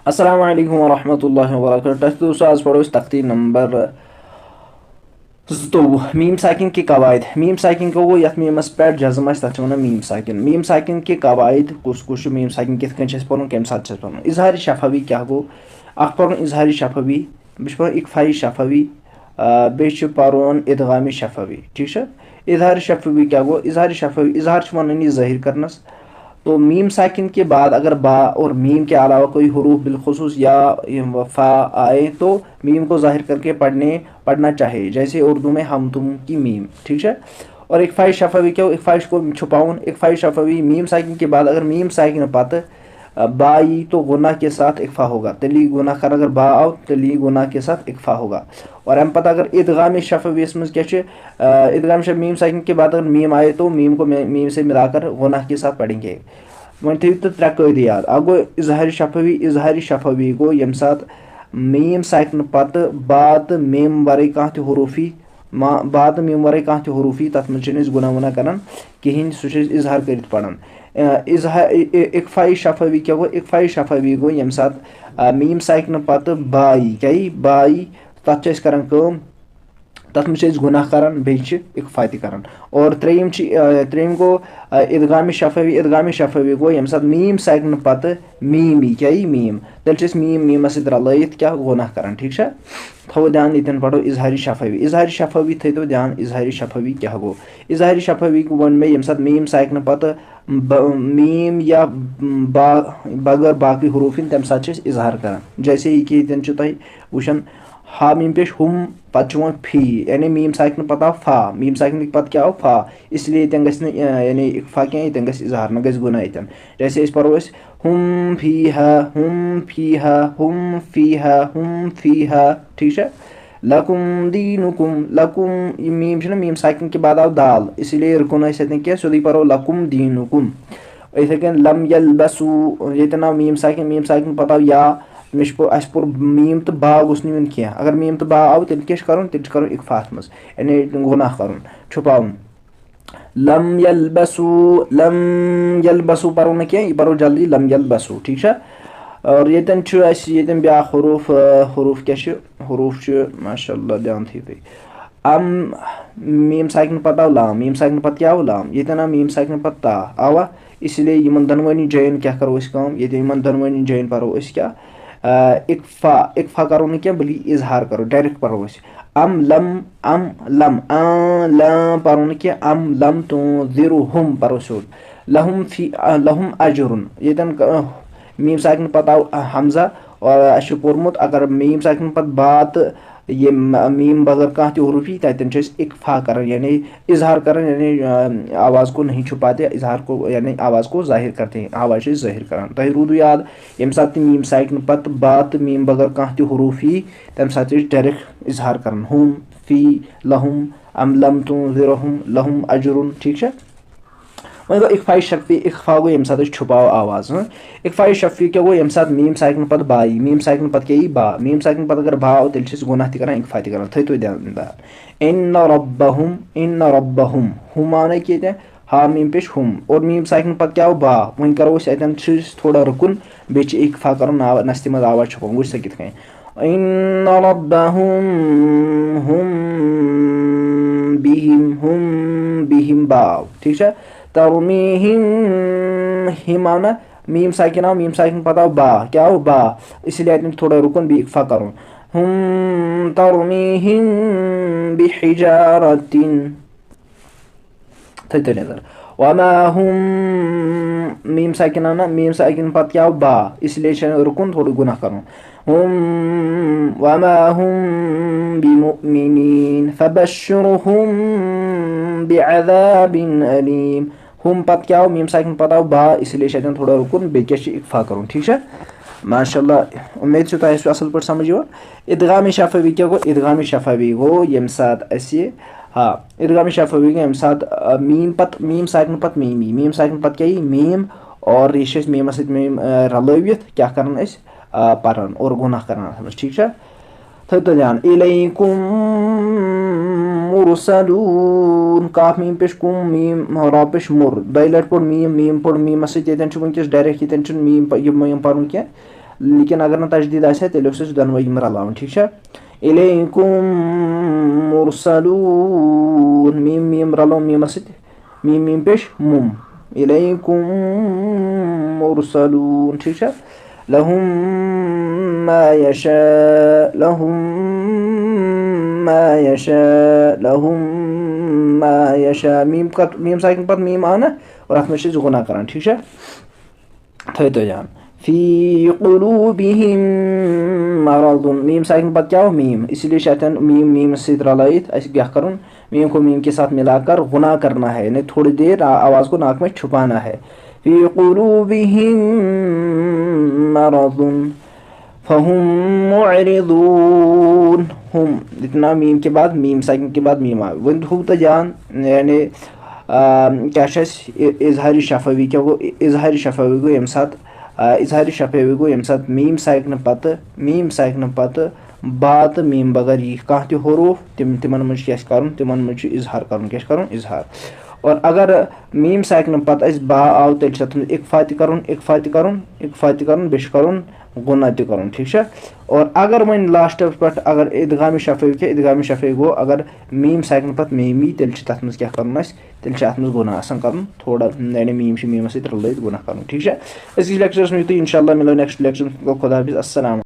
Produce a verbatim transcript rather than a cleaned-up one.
السلام علیکم ورحمۃ اللہ وبرکاتہ۔ تۄہہِ دوستو، آز پرو أسۍ تختی نمبر زٕتووُہ، میم ساکن کے قواعد۔ میم ساکن کو گوٚو یتھ میمس پٮ۪ٹھ جزم آسہِ، تتھ چھِ ونان میم ساکن۔ میم ساکن کے قواعد کُس کُس چھُ، میم ساکن کِتھ کٔنۍ چھِ اَسہِ پرُن، کمہِ ساتہٕ چھِ اَسہِ پرُن؟ اظہار شفوی کیٛاہ گوٚو؟ اکھ پرُن اظہار شفوی، بیٚیہِ چھُ پرُن اخفاء شفوی، آ، بیٚیہِ چھُ پرُن ادغام شفوی، ٹھیٖک چھا؟ اظہار شفوی کیٛاہ گوٚو؟ اظہار شفوی، اظہار چھُ ونان یہِ ظٲہر کرنس۔ تو میم ساکن کے بعد اگر با اور میم کے علاوہ کوئی حروف بالخصوص یا فا آئے تو میم کو ظاہر کر کے پڑھنے، پڑھنا چاہیے، جیسے اردو میں ہم تم کی میم، ٹھیک ہے۔ اور اخفاء شفوی کیا ہو؟ اخفاء کو چھپاؤن، اخفاء شفوی میم ساکن کے بعد اگر میم ساکن پتہ، آ، با ای تو غنہ کے ساتھ اخفاء ہوگا، تیٚلہِ یی غنہ کر، اگر با آو تیٚلہِ یی غنہ کے ساتھ اخفاء ہوگا۔ اور اَمہِ پتہٕ اگر ادغام شفویس منٛز کیا چھُ، آ، ادغام شف-، میم ساکن کے بعد اگر میم آئے تو میم کو می-، میم سے ملا کر غنہ کے ساتھ پڑھیں گے۔ وۄنۍ تھٲیِو تُہۍ ترٛےٚ قٲعدٕ یاد۔ اکھ گوٚو اظہار شفوی، اظہار شفوی گوٚو ییٚمہِ ساتہٕ میم ساکنہٕ پتہٕ با تہٕ میم ورٲے کانٛہہ تہِ حروفی، ما-، با تہٕ میم ورٲے کانٛہہ تہِ حروفی، تتھ منٛز چھِنہٕ أسۍ گُناہ وُناہ کران کِہیٖنۍ، سُہ چھِ أسۍ اظہار کٔرِتھ پران۔ اِ-، اظہار، اِ-، اِ-، اخفاء شفوی کیٛاہ گوٚو؟ اخفاء شفوی گوٚو ییٚمہِ ساتہٕ، آ، میم ساکنہٕ پتہٕ با یی، کیٛاہ یی؟ با یی، تتھ چھِ أسۍ کران کٲم، تَتھ منٛز چھِ أسۍ گُناہ کران، بیٚیہِ چھِ اخفاء تہِ کران۔ اور ترٛیٚیِم چھِ، آ، ترٛیٚیِم گوٚو، آ، ادغام شفوی۔ ادغام شفوی گوٚو ییٚمہِ ساتہٕ میم ساکنہٕ پتہٕ میم یی، کیٛاہ یی؟ میم۔ تیٚلہِ چھِ أسۍ میم میمس سۭتۍ رلٲیِتھ کیٛاہ گُناہ کران، ٹھیٖک چھا؟ تھاوو دھیان، ییٚتٮ۪ن پرو اظہار شفوی۔ اظہار شفوی تھٲیتو دھیان، اظہار شفوی کیٛاہ گوٚو؟ اظہار شفوی ووٚن مےٚ ییٚمہِ ساتہٕ میم ساکنہٕ پتہٕ ب-، میم یا با-، بغٲر باقٕے حروف یِن، تَمہِ ساتہٕ چھِ أسۍ اظہار کران۔ جیسے یہِ کہِ ییٚتٮ۪ن چھُ تۄہہِ وٕچھان، ہا میم پیش ہُم، پتہٕ چھُ یِوان فی، یعنی میم ساکنہٕ پتہٕ آو فا، میم ساکنہٕ پتہٕ کیٛاہ آو؟ فا۔ اس لیے ییٚتٮ۪ن گژھِ نہٕ، آ، یعنی اخفا کینٛہہ، ییٚتٮ۪ن گژھِ اظہار، نہ گژھِ گُناہ ییٚتٮ۪ن۔ جیسے أسۍ پرو أسۍ، ہُم فیہا، ہُم فیہا، ہُم فیہا، ہُم فیہا، ٹھیٖک چھا؟ لکم دینکم، لکم، یہِ میم چھُنہ، میم ساکن کے بعد آو دال، اسی لیے رُکُن اَسہِ اَتٮ۪ن کینٛہہ، سیوٚدُے پرو لکم دینکم۔ یِتھَے کٔنۍ لم یلبسو، ییٚتٮ۪ن آو میم ساکن، میم ساکن پتہٕ آو یا، مےٚ چھُ پوٚر-، اَسہِ پوٚر میم تہٕ با گوٚژھ نہٕ یُن کینٛہہ۔ اگر میم تہٕ با آو، تیٚلہِ کیٛاہ چھُ کرُن؟ تیٚلہِ چھُ کرُن اخفاہَس منٛز، یعنی گُناہ کرُن، چھُپاوُن۔ لم یلبسو، لم یلبسو پرو نہٕ کینٛہہ، یہِ پرو جلدی، لم یلبسو، ٹھیٖک چھا؟ اور ییٚتٮ۪ن چھُ اَسہِ، ییٚتٮ۪ن بیٛاکھ حروف، آ، حروف کیٛاہ چھِ؟ حروف چھِ، ماشاء اللہ، دھیان تھٲیِو تُہۍ۔ ام، میم ساکنہٕ پتہٕ آو لام، میم ساکنہٕ پتہٕ کیٛاہ آو؟ لام۔ ییٚتٮ۪ن آو میم ساکنہٕ پتہٕ تا، آوا؟ اسی لیے یِمن دۄنوٕنی جاین کیٛاہ کرو أسۍ کٲم؟ ییٚتٮ۪ن یِمن دۄنوٕنی جاین پرو أسۍ کیٛاہ؟ آ، اخفا، اخفا کرو نہٕ کینٛہہ، بلکہِ اظہار کرو، direct پرو أسۍ۔ ام لم، ام لم، آ لام پرو نہٕ کینٛہہ، ام لم تنذرہم پرو سیوٚد۔ لہم فی، آ، لہم اجرن۔ ییٚتٮ۪ن، آ، میم ساکنہٕ پتہٕ آو، آ، حمزہ، اور اَسہِ چھُ پوٚرمُت، اگر میم ساکنہٕ پتہٕ با تہٕ یہِ م-، میم بغٲر کانٛہہ تہِ حروف یی، تَتٮ۪ن چھِ أسۍ اخفا کران، یعنی اظہار کران، یعنی، آ، آواز کو نہیں چھپاتے، اظہار کو، یعنی آواز کو ظاہر کرتے ہیں، آواز چھِ أسۍ ظٲہِر کران۔ تۄہہِ روٗدوٕ یاد، ییٚمہِ ساتہٕ تہِ میم ساکنہٕ پتہٕ با تہٕ میم بغٲر کانٛہہ تہِ حروف یی، تَمہِ ساتہٕ چھِ أسۍ direct اظہار کران۔ ہُم، فی، لہم، ام لم تنذرہم، لہم اجرن، ٹھیٖک چھا؟ وۄنۍ گوٚو اخفاء شفوی، اخفاء گوٚو ییٚمہِ ساتہٕ أسۍ چھُپاوو آواز، ہاں؟ اخفاء شفوی کیٛاہ گوٚو؟ ییٚمہِ ساتہٕ میم ساکنہٕ پتہٕ با یی، میم ساکنہٕ پتہٕ کیٛاہ یی؟ با۔ میم ساکنہٕ پتہٕ اگر با آو، تیٚلہِ چھِ أسۍ گُناہ تہِ کران، اخفاء تہِ کران۔ تھٲیِو تُہۍ دھیان، دھیان۔ ان ربہم، ان ربہم۔ ہُم آو نہ کہِ ییٚتہِ، ہا میم پیش ہُم۔ اور میم ساکنہٕ پتہٕ کیٛاہ آو؟ با۔ وۄنۍ کرو أسۍ اَتٮ۪ن، چھِ أسۍ تھوڑا رُکُن، بیٚیہِ چھِ اخفاء کرُن، ناو، نستہِ منٛز آواز چھُپاوُن۔ وٕچھ سا کِتھ کٔنۍ۔ ان ربہم ہم بہم، ہم بہم، با آو، ٹھیٖک چھا؟ ترمیہم، ہم آو نہ، میم ساکن آو، میم ساکن پتہٕ آو با، کیٛاہ آو؟ با۔ اسی لیے اَتٮ۪ن چھُ تھوڑا رُکُن، بیٚیہِ اخفاء کرُن۔ ہم ترمیہم بحجارتن۔ تھٲیِو تُہۍ نظر۔ وما ہم، میم ساکن آو نہ، میم ساکن پتہٕ کیٛاہ آو؟ با۔ اس لیے چھُ رُکُن، تھوڑا گُناہ کرُن۔ ہم وما ہم بمؤمنین فبشرہم بعذاب علیم۔ ہم پتہٕ کیٛاہ آو؟ میم ساکن پتہٕ آو با، اس لیے چھُ اَتٮ۪ن تھوڑا رُکُن، بیٚیہِ کیٛاہ چھُ؟ اخفاء کرُن، ٹھیٖک چھا؟ ماشاء اللہ، اُمید چھِ تۄہہِ آسِوٕ اَصٕل پٲٹھۍ سمجھ یِوان۔ ادغام شفوی کیٛاہ گوٚو؟ ادغام شفوی گوٚو ییٚمہِ ساتہٕ اَسہِ، ہا، ادغام شفوی گوٚو ییٚمہِ ساتہٕ، آ، میٖم پتہٕ، میٖم ساکنہٕ پتہٕ میٖم یی۔ میٖم ساکنہٕ پتہٕ کیٛاہ یی؟ میٖم۔ اور یہِ چھِ أسۍ میٖمس سۭتۍ میٖم، آ، رلٲوِتھ کیٛاہ کران أسۍ؟ آ، پران اور گُناہ کران اَتھ منٛز، ٹھیٖک چھا؟ تھٲیِو تُہۍ دھیان، الیکم مرسلون، کاف میٖم پیش کُم، میٖم را پیش مُر، دۄیہِ لٹہِ پوٚر میٖم، میٖم پوٚر میٖمس سۭتۍ، ییٚتٮ۪ن چھُ وٕنکیٚس direct، ییٚتٮ۪ن چھُنہٕ میٖم پ-، یہِ میٖم پرُن کینٛہہ۔ لیکن اگر نہٕ تشدیٖد آسہِ ہا، تیٚلہِ اوس اَسہِ دۄنوَے یِم رَلاوُن، ٹھیٖک چھا؟ اِلیکُم مُرسَلوٗن، میٖم میٖم رَلو میٖمَس سۭتۍ، میٖم میٖم پیش مُم، اِلیکُم مُرسَلوٗن، ٹھیٖک چھا؟ لَہُم ما یَشَا، لَہُم ما یَشَا، لَہُم ما یَشَا۔ میٖم کَتھ، میٖم ساکِن پَتہٕ میٖم آو نہ، اور اَتھ منٛز چھِ أسۍ غُنہ کَران، ٹھیٖک چھا؟ تھٲیِو تُہۍ یاد۔ فی قلوبہم مرض۔ میٖم ساکِن پَتہٕ کیٛاہ آو؟ میٖم۔ اسی لیے چھِ اَتٮ۪ن میٖم میٖمَس سۭتۍ رَلٲیِتھ اَسہِ کیٛاہ کَرُن؟ میٖم کو میٖم کے ساتھ ملا کر غُنہ کرنا ہے، یعنی تھوڑی دیر آ-، آواز کو ناک میں چھپانا ہے۔ فی قلوبہم مرض فہم معرضون۔ ہم، جتنا میٖم کے بعد میٖم ساکِن کے بعد میٖم آو۔ وۄنۍ تھوٚو تۄہہِ جان، یعنی، آ، کیٛاہ چھُ اَسہِ اِ-، اظہار شفوی کیٛاہ گوٚو؟ اظہار شفوی گوٚو ییٚمہِ ساتہٕ، آ، اظہار شفوی گوٚو ییٚمہِ ساتہٕ میٖم ساکِنہٕ پَتہٕ، میٖم ساکِنہٕ پَتہٕ با تہٕ میٖم بغٲر یی کانٛہہ تہِ حروٗف، تِم، تِمَن منٛز چھُ کیٛاہ چھُ کَرُن؟ تِمَن منٛز چھُ اظہار کَرُن۔ کیٛاہ چھُ کَرُن؟ اظہار۔ اور اگر میٖم ساکِنہٕ پَتہٕ اَسہِ با آو، تیٚلہِ چھُ تَتھ منٛز اِخفا تہِ کَرُن، اِخفا تہِ کَرُن، اِخفا تہِ کَرُن، بیٚیہِ چھُ کَرُن غُنہ تہِ کَرُن، ٹھیٖک چھا؟ اور اگر وۄنۍ لاسٹَس پٮ۪ٹھ اگر اِدغامِ شفوی کیٛاہ، اِدغامِ شفوی گوٚو، اگر میٖم ساکِنہٕ پَتہٕ میٖم یی، تیٚلہِ چھُ تَتھ منٛز کیٛاہ کَرُن اَسہِ؟ تیٚلہِ چھُ اَتھ منٛز غُنہ آسان کَرُن تھوڑا، یعنی میٖم چھِ میٖمَس سۭتۍ رَلٲیِتھ غُنہ کَرُن، ٹھیٖک چھا؟ أزکِس لیکچرَس منٛز یُتُے، اِنشاء اللہ مِلو نیکسٹ لیکچرَس منٛز۔ خدا حافظ، السلام۔